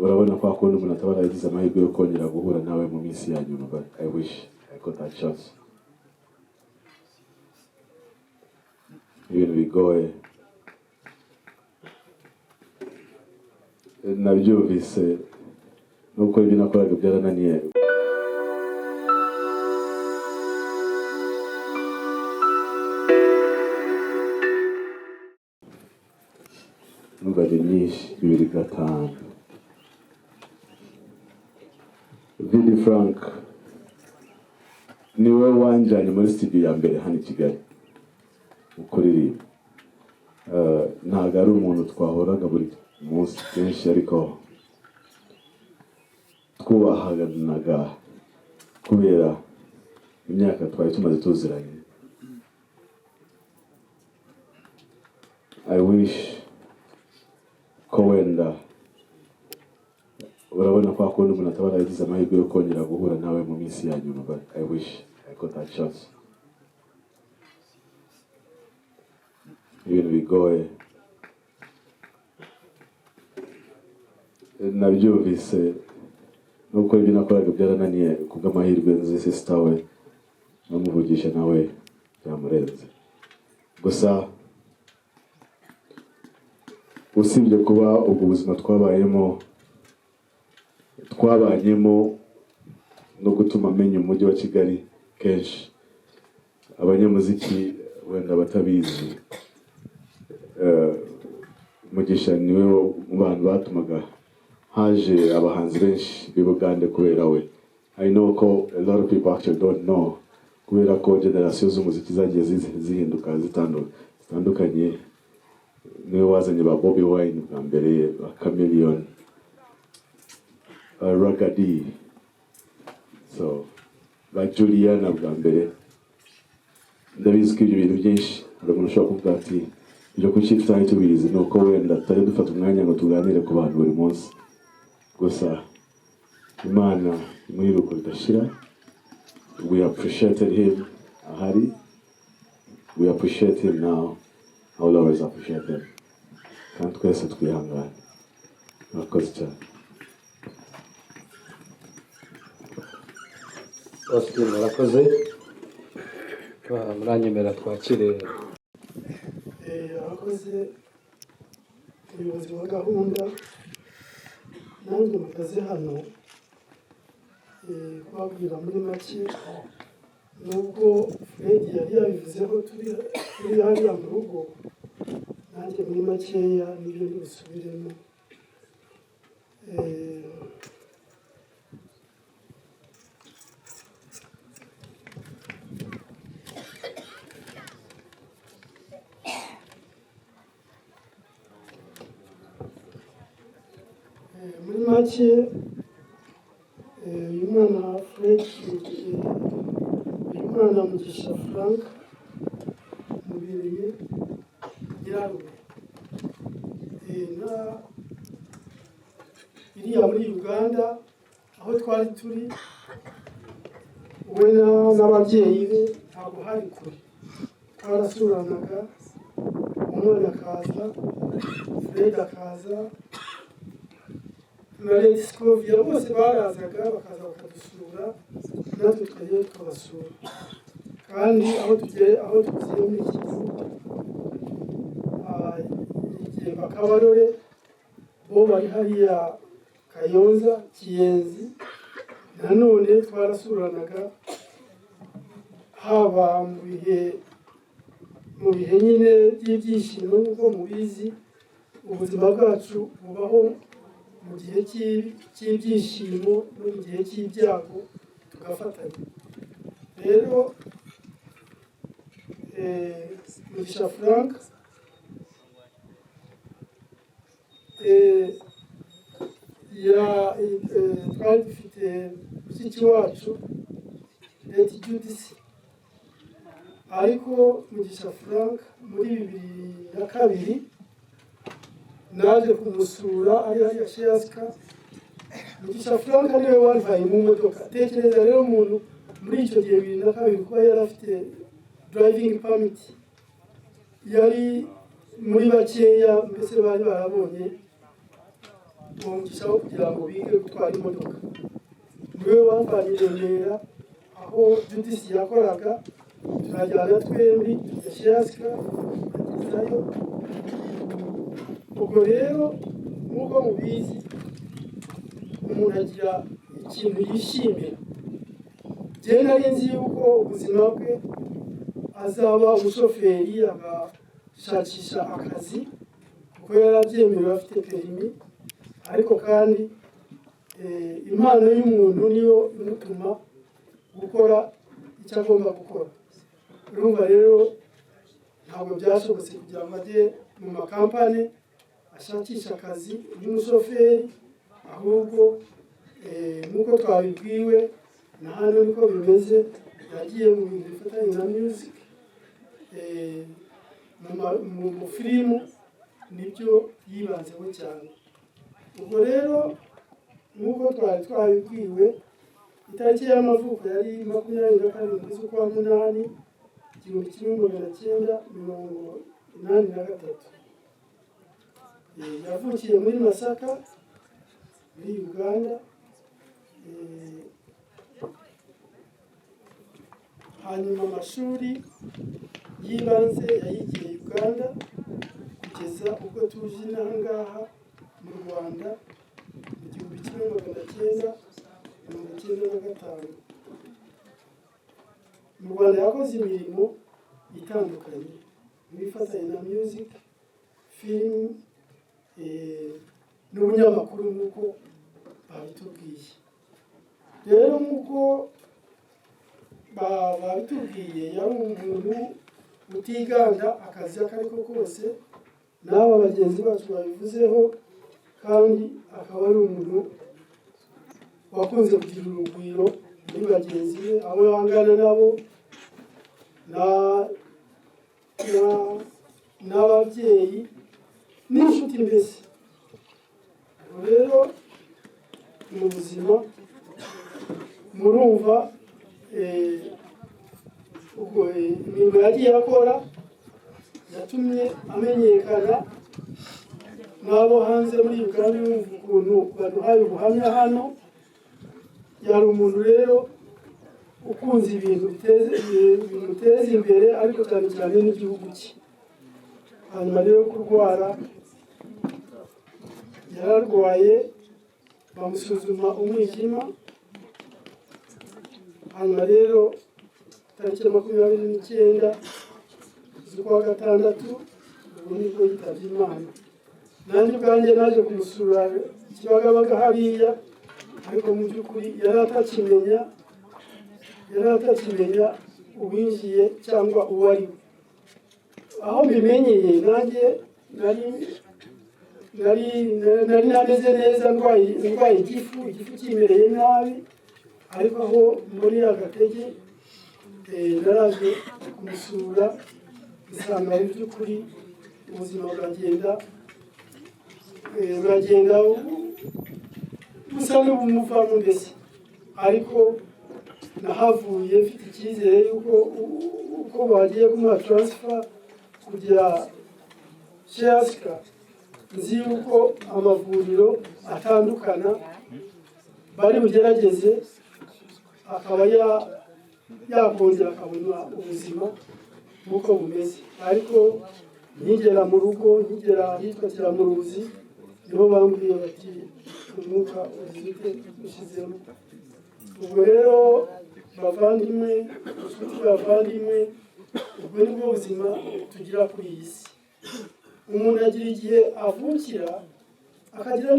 Urabona kwa kundi umuntu ataba yaragize amahirwe yo kongera guhura nawe mu minsi ya nyuma, but I wish I got that chance. Ibintu bigoye nabyumvise, nuko ibyo nakoraga byarananiye. Numvaga nyinshi 2005. Vidi Frank niwe wanjyanye muri studio ya mbere hano i Kigali mu kuririmba. Ntabwo ari umuntu twahoraga buri munsi kenshi, ariko twubahanaga kubera imyaka twari tumaze tuziranye. I wish ko wenda, urabona kwa kundi umuntu ataba yaragize amahirwe yo kongera guhura nawe mu minsi ya nyuma, but I wish I got that chance. Ibintu bigoye nabyumvise, nuko ibyo nakoraga byarananiye. Kubw'amahirwe nzi sister we, namuvugisha nawe byamurenze. Gusa usibye kuba ubwo buzima twabayemo, twabanyemo, no gutuma amenya umujyi wa Kigali kenshi, abanyamuziki wenda batabizi, Mugisha niwe mu bantu batumaga haje abahanzi benshi b'i Bugande kubera we. I know ko a lot of people actually don't know, kubera ko generation z'umuziki zagiye zihinduka zitandukanye. Niwe wazanye ba Bobi Wine bwa mbere, ba Chameleone, Ragga Dee, so ba Juliana bwa mbere. Ndabizi ko ibyo bintu byinshi hari umuntu ushobora kuvuga ati: "Ibyo kuki tutari tubizi?" Ni uko wenda tutajya dufata umwanya ngo tuganire ku bantu buri munsi. Gusa Imana imuhe iruhuko ridashira. We appreciated him ahari, we appreciate him now, I will always appreciate him. Kandi twese twihangane. Murakoze cyane. Austin, murakoze. Muranyemera twakire Abakoze, umuyobozi wa gahunda, nanjye mpagaze hano kubabwira muri make, nubwo Fred yari yabivuzeho turi hariya mu rugo, nanjye muri makeya nibyo ntibisubiremo. Muri make, uyu mwana Fred, uyu mwana Mugisha Frank mubereye nyirarume. Na iriya muri Uganda aho twari turi, we n'ababyeyi be, ntabwo hari kure, twarasuranaga, umwana akaza, Fred akaza na Lady Scovia, bose barazaga, bakaza bakadusura, natwe tukajyayo tukabasura. Kandi aho tugiye, aho tugiye muri iki gihugu, igihe bakabarore bo bari hariya Kayonza, Kiyenzi, nanone twarasuranaga, haba mu bihe nyine by'ibyishimo. Nk'uko mubizi, ubuzima bwacu bubaho mu gihe cy'ibyishimo no mu gihe cy'ibyago, tugafatanya. Rero Mugisha Frank twari dufite mushiki wacu Lady Judith, ariko Mugisha Frank muri 2002 naje kumusura ari hariya Shiasika. Mugisha Frank niwe wantwaye mu modoka. Tekereza rero umuntu muri icyo gihe 2002 kuba yari afite driving permit, yari muri bakeya mbese bari barabonye. uwo mugisha wo kugira ngo bige gutwara imodoka. Niwe wamvanye i Remera aho Judith yakoraga, turajyana twembi, tujya Shiasika, agezayo. Ubwo rero nk'uko mubizi, umuntu agira ikintu yishimira. Njyewe nari nzi yuko ubuzima bwe azaba umushoferi, agashakisha akazi, kuko yari abyemerewe, afite perimi. Ariko kandi impano y'umuntu niyo imutuma gukora icyo agomba gukora. Urumva rero ntabwo byashobotse kugira ngo ajye mu makampani ashakisha akazi y'umushoferi, ahubwo nk'uko twabibwiwe na hano niko bimeze, yagiye mu bintu bifatanye na music, mu filimu nibyo yibanzeho cyane. Ubwo rero nk'uko twari twabibwiwe, itariki y'amavuko yari 27 z'ukwa munani, 1983. Yavukiye muri Masaka, muri Uganda. Hanyuma amashuri y'ibanze yayigiye Uganda kugeza ubwo tuje inaha ngaha mu Rwanda mu 1995. Mu Rwanda yakoze imirimo itandukanye ibifatanye na music, film n'ubunyamakuru nk'uko babitubwiye. Rero nk'uko babitubwiye, yari umuntu utiganda akazi ako ari ko kose, n'aba bagenzi bacu babivuzeho, kandi akaba ari umuntu wakunze kugira urugwiro muri bagenzi be, abo bangana nabo n'ababyeyi n'inshuti mbese. Ubwo rero mu buzima murumva ubwo imirimo yagiye akora yatumye amenyekana n'abo hanze muri Uganda. Yumva ukuntu baduhaye ubuhamya hano. Yari umuntu rero ukunze ibintu bimuteza imbere, ariko cyane cyane n'igihugu cye. Hanyuma rero kurwara, yararwaye, bamusuzuma umwijima. Hanyuma rero tariki ya 29 z'ukwa gatandatu, ubu nibwo yitabye Imana. Nanjye ubwanjye naje kumusura Kibagabaga hariya, ariko mu by'ukuri yari atakimenya uwinjiye cyangwa uwo ari we. Aho mbimenyeye, nanjye nari nameze neza, ndwaye igifu, kimereye nabi. Ariko aho muri agatege naraje kumusura, nsanga mu by'ukuri ubuzima buragenda busa n'ubumuvamo mbese. Ariko nahavuye mfite icyizere yuko uko bagiye kumuha transfer kujya Shiasika, nzi yuko amavuriro atandukana, bari bugerageze akaba yakongera akabona ubuzima nk'uko bumeze. Ariko nkigera mu rugo, nkigera ahitwa Kiramuruzi, niho bambwiye bati umwuka uzite ushizemo. Ubwo rero bavandimwe, inshuti bavandimwe, ubwo nibwo buzima tugira kuri iyi si. Umuntu agira igihe avukira, akagira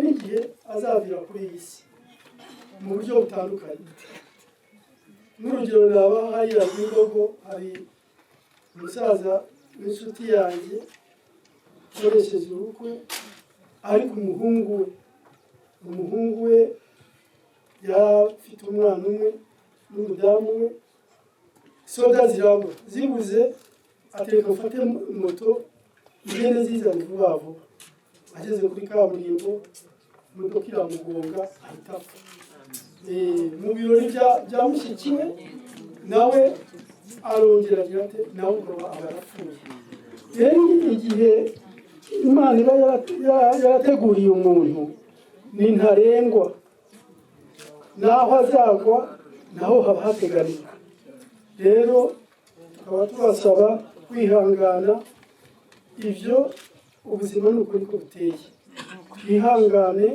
n'igihe azavira kuri iyi si mu buryo butandukanye. Nk'urugero naba hariya Rwimbogo, hari umusaza w'inshuti yanjye ukoresheje ubukwe, ariko umuhungu we yari afite umwana umwe n'umudamu we. Soda zirabura, zibuze, atereka mfate moto ngende zizane vuba vuba. Ageze kuri kaburimbo, imodoka iramugonga, ahita apfa. Mu birori bya mushiki we, nawe arongera agira ate, nawe ubwo aba arapfuye. Rero igihe Imana iba yarateguriye umuntu ni ntarengwa, n'aho azagwa naho haba hateganijwe. Rero tukaba tubasaba kwihangana. Ibyo ubuzima ni ukuri ko buteye. Twihangane,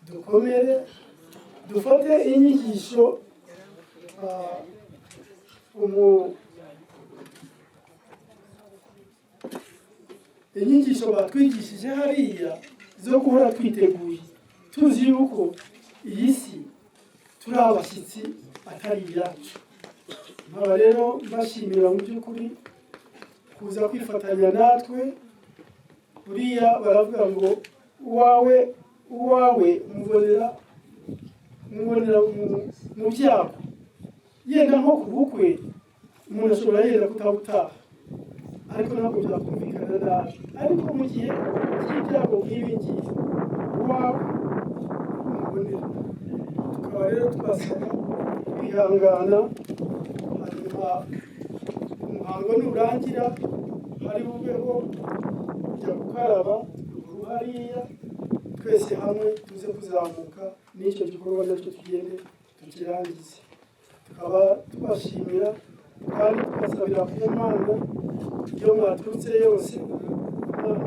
dukomere, dufate inyigisho inyigisho batwigishije hariya zo guhora twiteguye, tuzi yuko iyi si turi abashyitsi, atari iyacu. Nkaba rero mbashimira mu by'ukuri kuza kwifatanya natwe. Buriya baravuga ngo uwawe uwawe umubonera mu byago. Yenda nko ku bukwe umuntu ashobora yenda kutabutaha, ariko ntabwo byakumvikana nabi. Ariko mu gihe cy'ibyago nk'ibi ngibi, uwawe umubonera. Tukaba rero tubasaba kwihangana, hanyuma umuhango nurangira hari bubeho kujya gukaraba ruguru hariya, twese hamwe tuze kuzamuka n'icyo gikorwa nacyo tugende tukirangize. Tukaba tubashimira kandi tubasabira ku Mana iyo mwaturutse yose, Imana